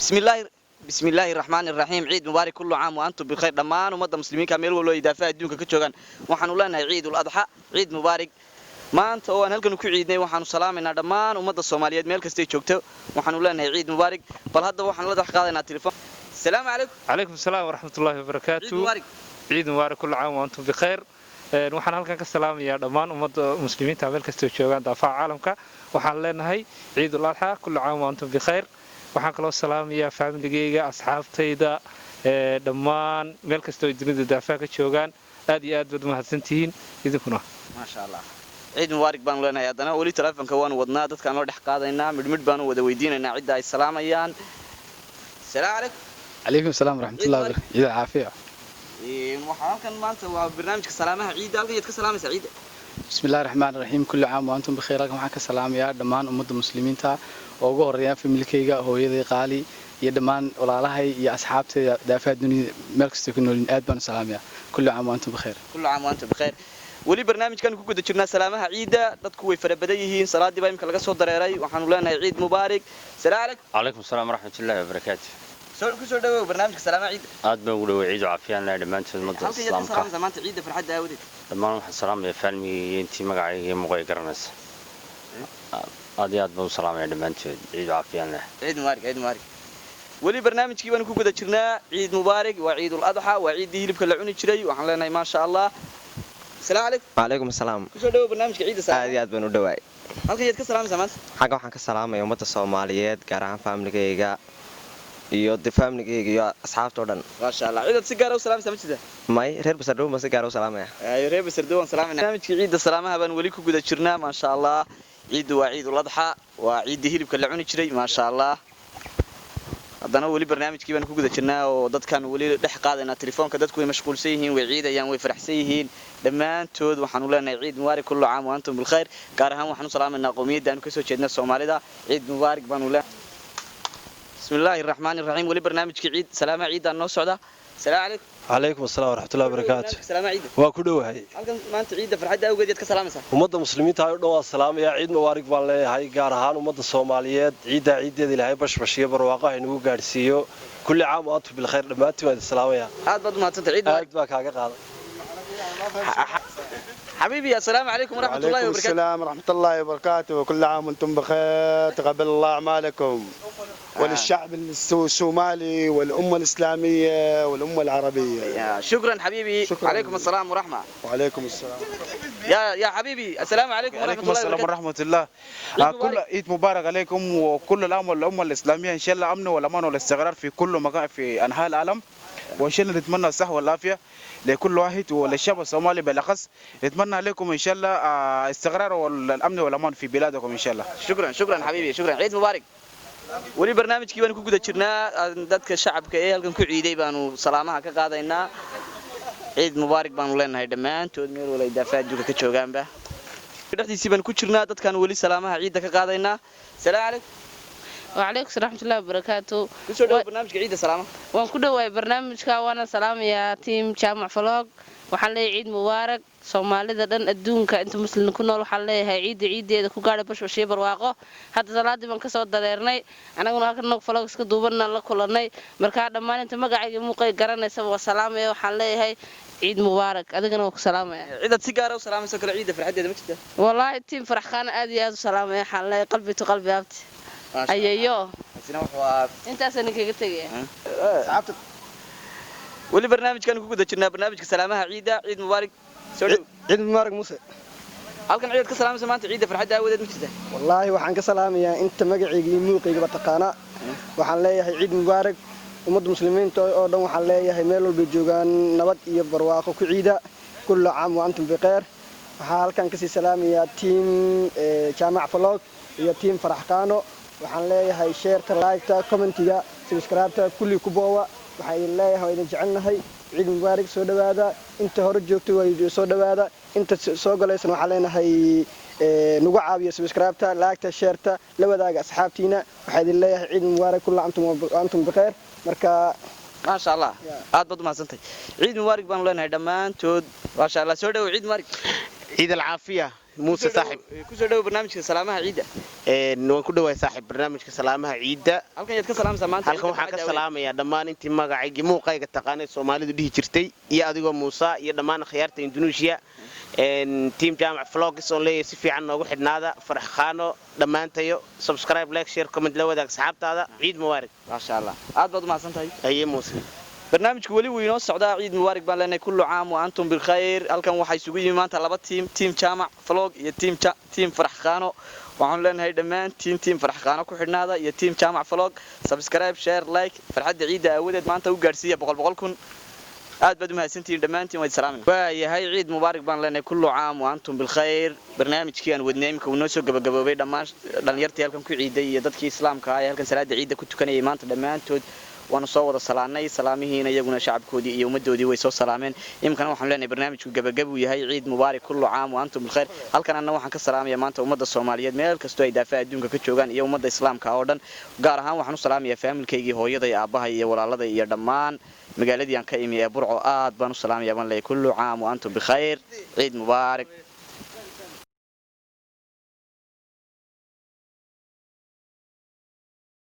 Bismillaahi, bismillaahi raxmaani raxiim. Ciid mubaarak, kullu caam wa antum bikhayr. Dhammaan ummadda muslimiinka meel walbo ay daafaha adduunka ka joogaan, waxaanu leenahay Ciidul Adxa ciid mubaarak. Maanta oo aan halkan ku ciidnay, waxaanu salaamaynaa dhammaan ummadda Soomaaliyeed meel kastay joogto. Waxaanu leenahay ciid mubaarak. Bal hadda waxaan la dhex qaadaynaa telefoon. Asalaamu calaykum. Calaykum asalaam waraxmatullaahi wabarakaatu. Ciid mubaarak. Ciid mubaarak, kullu caam wa antum bikhayr. Waxaan halkan ka salaamayaa dhammaan ummadda muslimiinta meel kastoo joogaan daafaha caalamka. Waxaan leenahay Ciidul Adxa, kullu caam wa antum bikhayr. Waxaan kaloo salaamayaa faamiligeyga, asxaabtayda, dhammaan meel kastoo dunida daafaha ka joogaan. Aad iyo aad baad umahadsantihiin idinkuna. Maasha Allah, ciid mubaarak baanu leenahay. Haddana weli telefonka waanu wadnaa, dadkaan loo dhex qaadaynaa, midhmidh baanu wada weydiinaynaa cidda ay salaamayaan. Asalaamu calaykum. Calaykum salaam waraxmatullahi Ciid. Wabarakatuh. Ciid caafiya. Waxaa halkan maanta waa barnaamijka salaamaha ciidda. Halkan yaad ka salaamaysaa ciidda? Bismillahi raxmaani raxiim. Kulli caam wa antum bikhayr. Halkan waxaan ka salaamayaa dhammaan ummadda muslimiinta oo ugu horeeyaan familkayga, hooyaday qaali iyo dhammaan walaalahay iyo asxaabtayda daafaha dunida meel kastoo ku noolin. Aad baan u salaamayaa. Kulli caam wa antum bikhayr. Kullu caam wa antum bikhayr. Weli barnaamijkan ku guda jirnaa salaamaha ciidda. Dadku way fara badan yihiin, salaadii baa imika laga soo dareeray. Waxaanu leenahay ciid mubaarak. Salaam calaykum. Calaykum asalaam waraxmatullaahi wabarakaatu. Soo ku soo dhawow barnaamijka salaamaha ciidda. Aad baan ugu dhaway. Ciidu caafiyaan lahay dhammaantood ummadda Halkan yaad ka islaamka. salaamaysaa maanta ciidda farxadda aawadeed? Dhammaan waxaan salaamaya faalmigayga iyo intii magacayga iyo muuqay garanaysa. Aad iyo aad baan u salaamaya dhammaantood. Ciidu caafiyaan leh. Ciid mubaarak, ciid mubaarak. Weli barnaamijkii baanu ku guda jirnaa. Ciid mubaarak. Waa Ciidul Adxa, waa ciiddii hilibka la cuni jiray. Waxaan leenahay maasha Allah. Asalaamu calaykum. Wacalaykum asalaam. Kusoo dhawow barnaamijka ciidda. Aad Salaam. iyo aad baan u dhawaay. Halkan yaad ka salaamaysaa maanta? Xagga waxaan ka salaamaya ummadda Soomaaliyeed, gaar ahaan faamiligayga iyo de faamiligayga iyo asxaabta o dhan. Maasha Allah. Ciidaad si gaara u salaamaysaa ma jirta? May, reer Basardhow baan si gaara u salaamaya. Ayo, reer Basardow waan salaamayna. Barnaamijkii ciidda salaamaha baan weli ku guda jirnaa. Maasha Allah, ciiddu waa Ciidul Adxa, waa ciiddii hilibka la cuni jiray. Maasha Allah, haddana weli barnaamijkii baan ku guda jirnaa oo dadkaan weli dhex qaadaynaa telefoonka. Dadku way mashquulsan yihiin, way ciidayaan, way faraxsan yihiin dhammaantood. Waxaanu leenahay ciid mubaarak, kullu caam wa antum bilkhayr. Gaar ahaan waxaan u salaamaynaa qowmiyadda aanu kasoo jeedna, Soomaalida. Ciid mubaarak baanu leenahay. Bismillaahi raxmaani raxiim. Weli barnaamijkii ciid salaamaha ciiddaan noo socda. Asalaamu calaykum. Calaykum asalaam waraxmatullahi wabarakaatu. Salaamaha ciidda. Waa ku dhowahay. Halkan maanta ciidda farxadda awgeed yaad ka salaamaysaa? Ummadda muslimiinta oo dhan waa salaamaya, ciid mubaarak baan leeyahay. Gaar ahaan ummadda Soomaaliyeed, ciiddaa ciiddeeda Ilaahay bashbash iyo barwaaqo ha inagu gaadhsiiyo. Kulli caam wa antum bilkhayr. Dhammaantiin waan idin salaamaya. Aad baad umahadsantahay. Ciid mubaarak. Aad baa kaaga qaaday. حبيبي، السلام عليكم ورحمة الله وعليكم وبركاته. السلام ورحمة الله وبركاته، وكل عام وانتم بخير، تقبل الله أعمالكم، وللشعب الصومالي والأمة الإسلامية والأمة العربية. يا شكرا حبيبي. شكراً. عليكم السلام ورحمة. وعليكم السلام. يا حبيبي، السلام عليكم ورحمة عليكم الله السلام وبركاته. ورحمة الله. عيد كل مبارك. عيد مبارك عليكم وكل الأمة الأمة الإسلامية. إن شاء الله أمن والأمان والاستقرار في كل مكان في أنحاء العالم، وإن شاء الله نتمنى الصحة والعافية لكل واحد وللشعب الصومالي بالأخص. نتمنى لكم إن شاء الله استقرار والأمن والأمان في بلادكم إن شاء الله. شكرا، شكرا حبيبي، شكرا. عيد مبارك. Weli barnaamijkii baanu ku guda jirnaa. Dadka shacabka ee halkan ku ciiday baanu salaamaha ka qaadaynaa. Ciid mubaarak baanu leenahay dhammaantood meel wala daafaha adduunka ka joogaanba. Dhexdiisii baanu ku jirnaa, dadkaan weli salaamaha ciidda ka qaadaynaa. Salaam calaykum. وعليكم السلام ورحمة الله وبركاته. Kusoo dhawo barnaamijka ciidda salaama. Waan ku dhowahay barnaamijka, waana salaamayaa team Jaamac Vlog. Waxaan leeyahay ciid mubaarak Soomaalida dhan, adduunka inta muslim ku nool. Waxaan leeyahay ciidda ciiddeeda ku gaadha bashbash iyo barwaaqo. Hadda salaadii baan kasoo dareernay, anaguna halkan nog vlog iska duubanna la kulannay. Markaa dhammaan inta magacayga muuqay garanaysaba waa salaamaya. Waxaan leeyahay ciid mubaarak. Adigana waa ku salaamaya. Ciidaad si gaara u salaamayso kale ciidda farxaddeeda ma jirta? Wallaahi, team Farax Khaana aad iyo aad u salaamaya. Waxaan leeyahay qalbi to qalbi, abti, ayeeyo. Kaasina wuxuu ahaa Intaasaan idinkaga tegaya. Weli barnaamijkan ku guda jirnaa, barnaamijka salaamaha ciidda. Ciid mubaarak, soo dhow. Ciid mubaarak, Muuse. Halkan ciidaad ka salaamaysa maanta ciidda farxadda aawadeed ma jirta? Wallaahi, waxaan ka salaamayaa inta magacayga iyo muuqaygaba taqaana. Waxaan leeyahay ciid mubaarak ummadda muslimiinta oo dhan. Waxaan leeyahay meel walbay joogaan nabad iyo barwaaqo ku ciida. Kullu caam wa antum bikheer. Waxaa halkan kasii salaamayaa team Jaamac Vlog iyo team Farax Kaano. Waxaan leeyahay share-ta, like-ta, comment-iga, subscribe-ta kulli ku boowa. Waxaan idin leeyahay waa idin jecelnahay. Ciid mubaarak. Soo dhawaada inta hore joogtay, waa soo dhawaada. Inta soo galaysan waxaan leenahay nagu caawiya subscribe-ta, like-ta, share-ta, la wadaaga asxaabtiina. Waxaa idin leeyahay ciid mubaarak, kulla antum bikheer. Marka Maasha Allah, aad baad umahadsantahay. Ciid mubaarak baanu leenahay dhammaantood. Maasha Allah, soo dhawow. Ciid mubaarak. Ciid alcaafiya. Muuse saaxib. Kusoo dhow barnaamijka salaamaha ciidda. Waan ku dhawahay saaxib barnaamijka salaamaha ciidda. Halkan yaad ka salaamaysaa maanta? Halkan waxaan ka salaamayaa dhammaan intii magacaygii muuqayga taqaanay Soomaalidu dhihi jirtay, iyo adigoo Muuse, iyo dhammaan akhyaarta Indonesia, team Jaamac Vlogs oon leeyahay si fiican noogu xidhnaada. Farax Khaano dhammaantayo, subscribe, like, share, comment, la wadaag asxaabtaada. Ciid mubaarak. Maasha Allah, aad baad umahadsan tahay. Aye Muuse. Barnaamijku weli wuu inoo socdaa. Ciid mubaarak baan leenahay, kullu caam wa antum bilkhayr. Halkan waxaa isugu yimi maanta laba team, team Jaamac Vlog iyo team Farax Khaano. Waxaanu leenahay dhammaantiin team Farax Khaano ku xidhnaada iyo team Jaamac Vlog. Subscribe, share, like, farxadda ciidda aawadeed maanta u gaadhsiiya 100,000. Aad baad umahadsantihiin dhammaantiin, waad salaamin. Waayahay, ciid mubaarak baan leenahay, kullu caam wa antum bilkhayr. Barnaamijkii aan wadnay imika uu noo soo gabagaboobay. Dhammaan dhallinyartii halkan ku ciiday iyo dadkii islaamka ah ee halkan salaada ciidda ku tukanayay maanta, dhammaantood waanu soo wada salaanay. Salaamihiina iyaguna shacabkoodii iyo ummadoodii way soo salaameen. Iminkana waxaanu leenahay barnaamijku gabagabuu yahay. Ciid mubaarak, kullu caam wa antum bilkhayr. Halkan anna waxaan ka salaamaya maanta ummadda Soomaaliyeed meel kastoo ay daafaha adduunka ka joogaan iyo ummadda islaamka oo dhan. Gaar ahaan waxaan u salaamayaa faamilkaygii, hooyaday, aabbahay iyo walaaladay iyo dhammaan magaaladii aan ka imi ee Burco. Aad baan u salaamaya, baan leeyahay kullu caam wa antum bikhayr, ciid mubaarak.